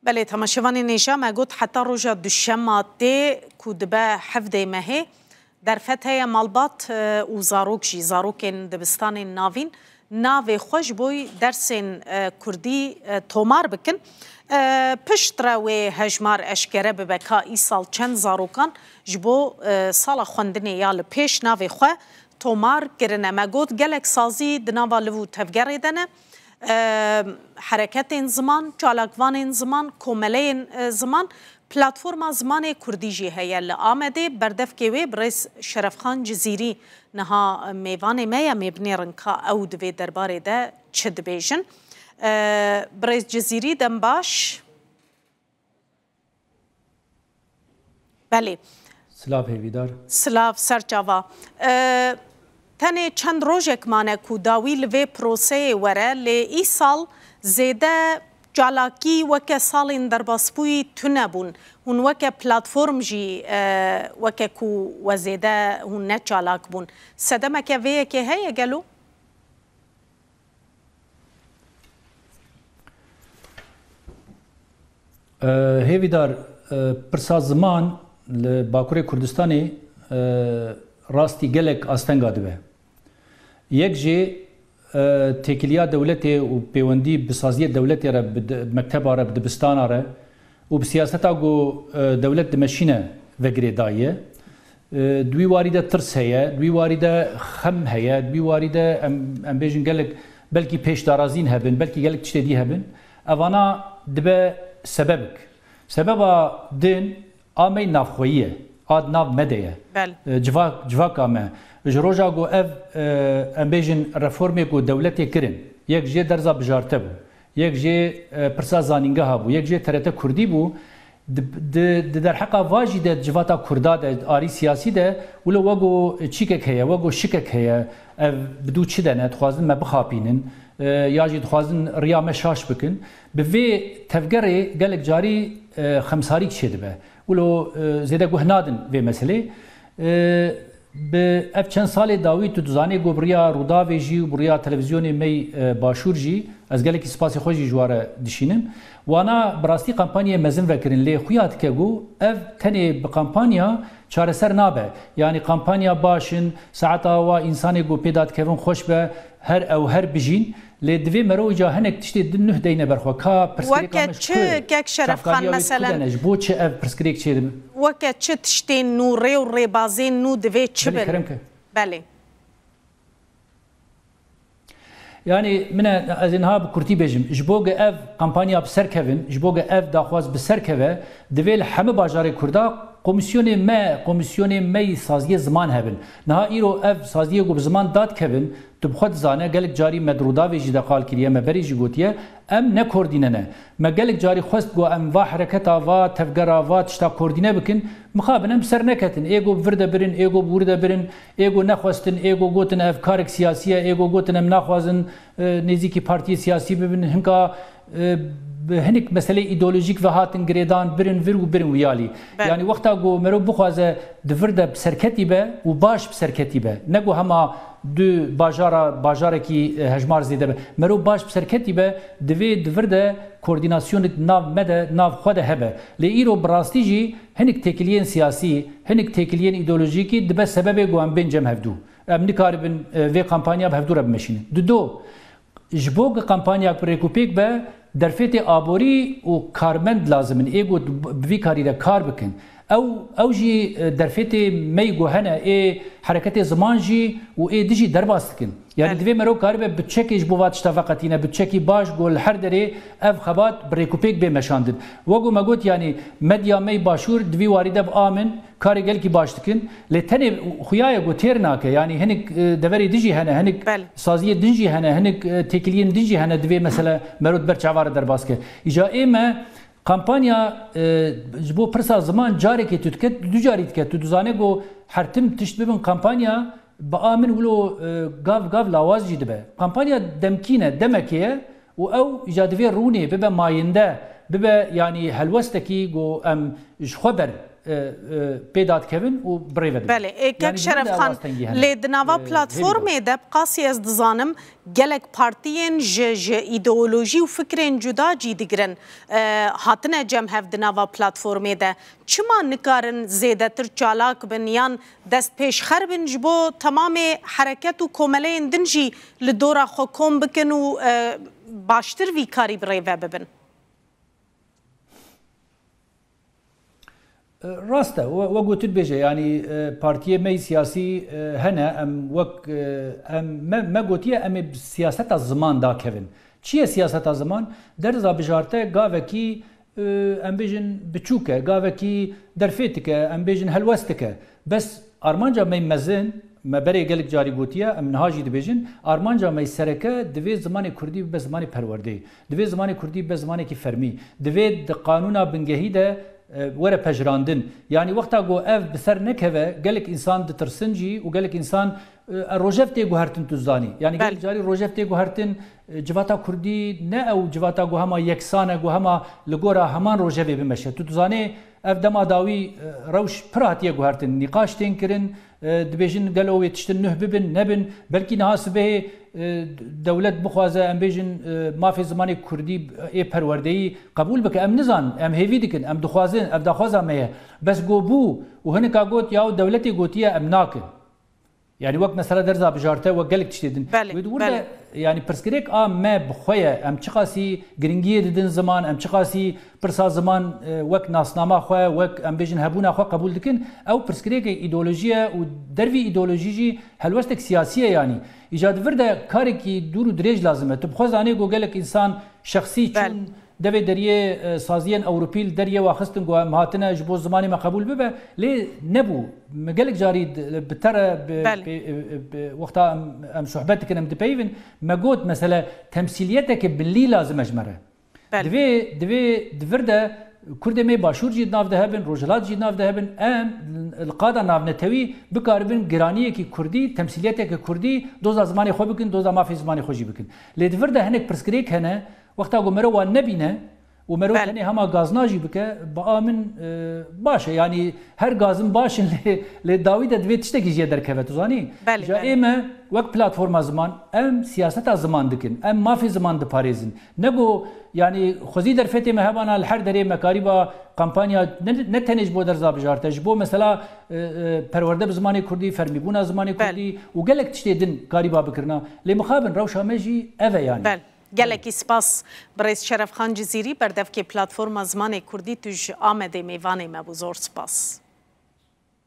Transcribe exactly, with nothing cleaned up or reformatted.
Belê, temaşevanên hêja, me got heta roja duşema tê ku dibe hevdê mehê, derfet heye malbat, e, û zarok jî, zarokên dibistanên navîn navê xwe ji bo dersên, e, kurdî, e, tomar bikin. E, piştre wê hejmar eşkere bibe ka îsal çend zarokan ji bo, e, sala xwendinê ya li pêş navê xwe tomar kirine. Me got gelek sazî di nava liv û tevgerê de ne. E, hereketên ziman, çalakvanên ziman, komeleyên, e, ziman, platforma zimanê kurdî jî heye li Amedê. Berdevkê wê birêz Şerefxan Cizîrî niha mêvanê me ye, em ê binêrin ka ew di vê derbarê de çi dibêjin. E, birêz Cizîrî, dem baş. Belê. Silav hêvîdar. Silav serçava. E, tenê çend rojek mane ku dawî li vê proseyê were, lê îsal zêde çalakî weke salên derbasbûyî tune bûn. Hûn weke platform jî, e, weke ku we zêde hûn ne çalak bûn. Sedemeke vê yekê heye gelo? E, Hêvîdar, e, pirsa ziman li Bakurê Kurdistanê, e, rastî gelek astenga dibe. Yek jê, e, têkiliya dewletê û pêwendî bi saziyê dewletê re, bi de-, mekteba re, bi dibistana re û bi siyaseta ku, e, dewlet dimeşîne ve girêdayî ye. E, di wî warî de tirs heye, di wî warî de xem heye, di wî warî de em, em bêjin gelek belkî pêşdarazîn hebin, belkî gelek tiştê dî hebin. Evana dibe sebebik. Sebeba din a me navxweyî ye, a di nav me de ye. Bel. E, civak, civaka me. Ji roja ku ev, e, em bêjin reformê ku dewletê kirin, yek jê derza bijarte bû. Yek jê, e, pirsa zanîngeha bû, yek jê T R T Kurdî bû. Di, di, di derheqa va jî de civata Kurda de, arî siyasî de, wilo wego çîkek heye, wego şikek heye, ev bi dû çi de ne, dixwazin me bixapînin, e, ya jî dixwazin riya me şaş bikin. Bi vê tevgerê gelek carî, e, xemsarîk çêdibe. Wilo, e, zêde guh nadin vê meselê. E, Bi ev çend salê dawî tu dizanî ku bi riya Rûdawê jî û bi riya televîzyonê me yî, e, Başûr jî, ez gelekî spasê xwe jî ji we re dişînim. Wana bi rastî kampanyayê mezin vekirin, lê xuya dike ku ev tenê bi kampanya çareser nabe. Yanî kampanya baş in, saeta wa însanê ku pê dadikevin xweş be, her ew her bijîn. Lê divê mero îca hinek tiştê di nuh deyne ber xwe. Ka pirsgirêka Weke me ji çi, ku ye? Kek Şeref Xan, çavkariya wê di ku meselen? De ne? Ji bo çi ev pirsgirêk çêdibe? Weke çi tiştên nû, rê û rêbazên nû divê çi Belê, bin? Kerem ke. Belê. Yanî min e, ez ê niha bi kurtî bêjim. Ji bo ge ev kampanya bi ser kevin, ji bo ge ev daxwaz bi ser keve, divê li hemî bajarê Kurda komîsyonê me, komîsyonê me yî saziyê ziman hebin. Niha îro ev saziyê ku bi ziman dadikevin, tu bi xwe dizane, gelek carî me di Rûdawê jî de qal kiriye, me berê jî gotiye, em ne koordîne ne. Me gelek carî xwest ku em va hereketa, va tevgera, va tişta koordîne bikin, mixabin em bi ser neketin. Ê ku bi vir de birin, ê ku bi wir de birin, ê ku nexwestin, ê ku gotin ev karek siyasî ye, ê ku gotin em naxwazin, e, nêzîkî partiyê siyasî bibin, hinka, e, bi hinek meselê îdeolojîk ve hatin girêdan, birin vir û birin wiyalî. Belê. Yanî wexta ku mero bixwaze di vir de bi serketî be û baş bi serketî be. Ne ku hema du bajara, bajarekî, e, hejmar zêde be. Mero baş bi serketî be, divê di vir de koordînasyonek nav me de, nav xwe de hebe. Lê îro bi rastî jî hinek têkiliyên siyasî, hinek têkiliyên îdeolojîkî dibe sebebê ku em bên cem hevdû. Em nikaribin, e, vê kampanya bi hevdû re bimeşînin. Dido, Ji bo ku kampanyak bi rêkûpêk be, derfetê aborî û karmend lazim in, ê ku bi vî karî re kar bikin. Ew, ew jî, e, derfetê me yî ku hene, ê hereketê ziman jî û ê dijî derbas dikin. Yanî Belê. Divê mero karibe bütçekê ji bo va tişta veqetîne, bütçekî baş ku li her derê ev xebat bi rêkûpêk bê meşandin. Wek ku me got, yanî medya me yî başûr di vî warî de bi amin, karê gelkî baş dikin. Lê tenê xuya ye ku têr nake. Yanî hinek, e, deverê din jî hene, hinek Belê. Saziyê din jî hene, hinek, e, têkiliyên din jî hene, divê mesele mero di ber çava re derbas ke. Îca ê me kampanya, e, ji bo pirsa ziman carekê tu dike, du carî dike. Tu dizane ku her tim tişt bibin kampanya, bi a min wilo, e, gav gav lawaz jî dibe. Kampanya demkî ne, demekê ye. Û ew îca divê rûnê bibe mayinde, bibe, yanî helwestekî ku em ji xwe ber e, e, pê dadikevin û bi rê ve dibin. Belê, ê, kek Yanî ji ber de Şerefxan, ew astengî hene, lê di nava e, hêvî platformê de, bi qasî ez dizanim, gelek partiyên ji, ji îdeolojî û fikrên cuda cî digirin, e, hatine cem hev di nava platformê de. Çima nikarin zêdetir çalak bin yan destpêşxer bin ji bo temamê hereket û komeleyên din jî li dora xwe kom bikin û, e, baştir vî karî bi rê ve bibin? Rast e, we, we gotin bêje, yanî, e, partiyê me yî siyasî, e, hene, em wek, e, em, me, me gotiye em ê bi siyaseta ziman dakevin. Çi ye siyaseta ziman? Derza bijarte gavekî, e, em bêjin biçûk e, gavekî derfêtik e, em bêjin helwestik e. Bes armanca me yî mezin, me berê gelek carî gotiye, em niha jî dibêjin, armanca me yî sereke divê zimanê kurdî bibe zimanê perwerdeyê. Divê zimanê kurdî bibe zimanekî fermî. Divê di qanûna bingehî de, e, were pejirandin. Yanî wexta ku ev bi ser nekeve, gelek însan ditirsin jî û gelek însan, e, e, rojev tê guhertin tu zanî. Yanî gelek Belê. carî rojev tê guhertin, e, civata kurdî ne ew civata ku hema yeksan e, ku hema li gora heman rojevê bimeşe. Tu dizanê ev dema dawî, e, rewş pir hatiye guhertin. Nîqaş tên kirin, e, dibêjin gelo wê tiştin nuh bibin, nebin. Belkî niha sibehê, e, dewlet bixwaze, em bêjin, e, mafê zimanê kurdî ê perwerdeyî qebûl bike. Em nizan, em hêvî dikin, em dixwazin, ev daxwaza me ye. Bes go bû û hinika got, yaw dewletê gotiye em nakin. Yanî wek mesela derza bijarte, wek gelek tiştê din. Belê, Wê di wir belê. de, yanî pirsgirêk a me bi xwe ye, em çiqasî giringiyê didin ziman, em çiqasî pirsa ziman, e, wek nasnama xwe, wek em bêjin hebûna xwe qebûl dikin, ew pirsgirêkê îdeolojî ye û dervî îdeolojî jî helwestek siyasî ye yanî. Îca di vir de karekî dûr û dirêj lazim e. Tu bi xwe zanê ku gelek însan şexsî Belê. çûn devê deriyê, e, saziyên Ewropî li deriyê wa xistin ku em hatine ji bo zimanê me qebûl bibe, lê nebû. Me gelek carî di-, bi te re bi, Belê. bi, bi, bi, wexta em, em sohbet dikin, em dipeyivin, me got, mesele temsîliyeteke millî lazim e ji me re. Belê. Divê, divê di vir de Kurdê me Başûr jî di nav de hebin, Rojhilat jî di nav de hebin, em li qada navnetewî bikaribin giraniyekî kurdî, temsîliyeteke kurdî doza zimanê xwe bikin, doza mafê zimanê xwe jî bikin. Lê di vir de hinek pirsgirêk hene, wexta ku mero wan nebîne û mero Belê. tenê hema gazna jî bike, bi a min, e, baş e. Yanî her gazin baş in, lê, lê dawî de divê tiştekî jê derkeve, tu zanî? Belê, Ja belê. ê me wek platforma ziman, em siyaseta ziman dikin, em mafê ziman diparêzin. Nego, yanî xwezî derfetê me hebana li her derê me karîba kampanya ne, ne tenê ji bo derza bijarte, ji bo mesela, e, e, perwerde bi zimanê kurdî, fermîbûna zimanê Belê. kurdî û gelek tiştê din karîba bikirina. Lê mixabin rewşa me jî ev e yanî. Belê. Gelekî spas birêz Şerefxan Cizîrî, berdevkê Platforma Zimanê Kurdî, tu ji Amedê mêvanê me bû. Zor spas.